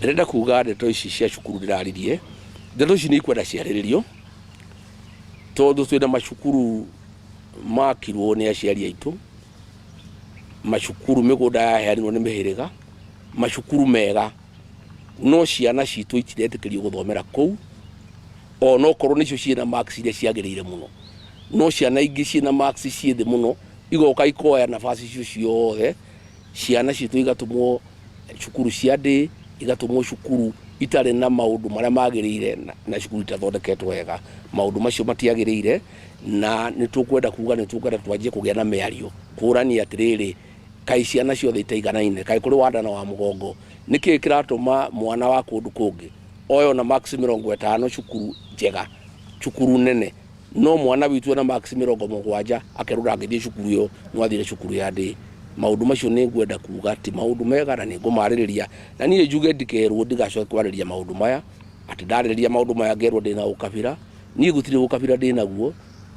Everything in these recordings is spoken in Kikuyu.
Ndĩrenda kuga ndeto ici cia cukuru ndĩraririe, ndeto ici nĩ ikwenda ciarĩrĩrio, tondũ twĩna macukuru makirwo nĩ aciari aitũ, macukuru mĩgũnda yaheanirwo nĩ mĩhĩrĩga, macukuru mega, no ciana citũ itiretĩkĩrio gũthomera kũu, onokorwo nĩcio ciĩna marks iria ciagĩrĩire mũno, no ciana ingĩ ciĩna marks ciĩ thĩ mũno igoka ikoya nafasi icio ciothe, ciana citũ igatũmwo cukuru cia ndĩ, igatũmwo cukuru itarĩ na maũndũ marĩa magĩrĩire na cukuru itathondeketwo wega. Maũndũ macio matiagĩrĩire na nĩ tũkwenda kuga nĩ tũkwenda twanjie kũgĩa na mĩario kũrania atĩrĩrĩ, kaĩ ciana ciothe itaiganaine, kaĩ kũrĩ wa nda na wa mũgongo, nĩkĩ kĩratũma mwana wa kũndũ kũngĩ oyo na marks 50 cukuru njega, cukuru nene, no mwana witũ ena marks 70 akerwo ndangĩthiĩ cukuru ĩyo no athire cukuru ya ndĩ. Maũndũ macio nĩ ngwenda kuga ti maũndũ mega na nĩ ngũmarĩrĩria, na niĩ njuge ndikerwo ndigacoke kwarĩrĩria maũndũ maya, atĩ ndarĩrĩria maũndũ maya ngerwo ndĩna ũkabira. Niĩ gũtirĩ ũkabira ndĩnaguo,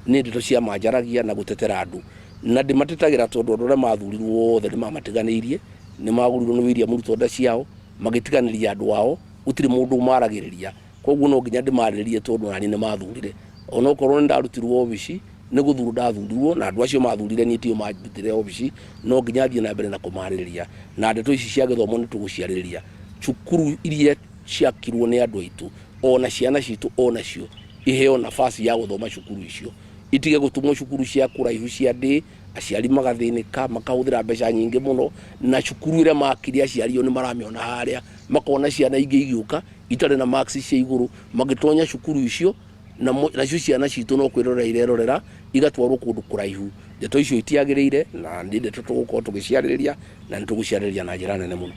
nĩ ndeto cia ma njaragia na gũtetera andũ, na ndĩmatetagĩra tondũ andũ arĩa mathurirwo othe nĩ mamatiganĩirie, nĩ magũrirwo nĩ William Ruto nda ciao, magĩtiganĩria andũ ao, gũtirĩ mũndũ ũmaragĩrĩria. Koguo no nginya ndĩmarĩrĩrie tondũ naniĩ nĩ mathurire. Onokorwo nĩ ndarutirwo obici, nĩ gũthurwo ndathurirwo na andũ acio mathurire niĩ tio mandutire obici, no nginya thiĩ na mbere na kũmarĩrĩria. Na ndeto ici cia gĩthomo nĩ tũgũciarĩrĩria. Cukuru iria ciakirwo nĩ andũ aitũ, ona ciana citũ onacio iheo nafasi ya gũthoma cukuru icio. Itige gũtũmwo cukuru cia kũraihu cia ndĩ, aciari magathĩnĩka, makahũthĩra mbeca nyingĩ mũno, na cukuru ĩrĩa makire aciari o nĩ maramĩona harĩa, makona ciana ingĩ igĩũka itarĩ na marks cia igũrũ, magĩtonya cukuru icio, nacio ciana citũ no kwĩrorera irerorera, igatwarwo kũndũ kũraihu. Ndeto icio itiagĩrĩire, na nĩ ndeto tũgũkorwo tũgĩciarĩrĩria, na nĩ tũgũciarĩrĩria na njĩra nene mũno.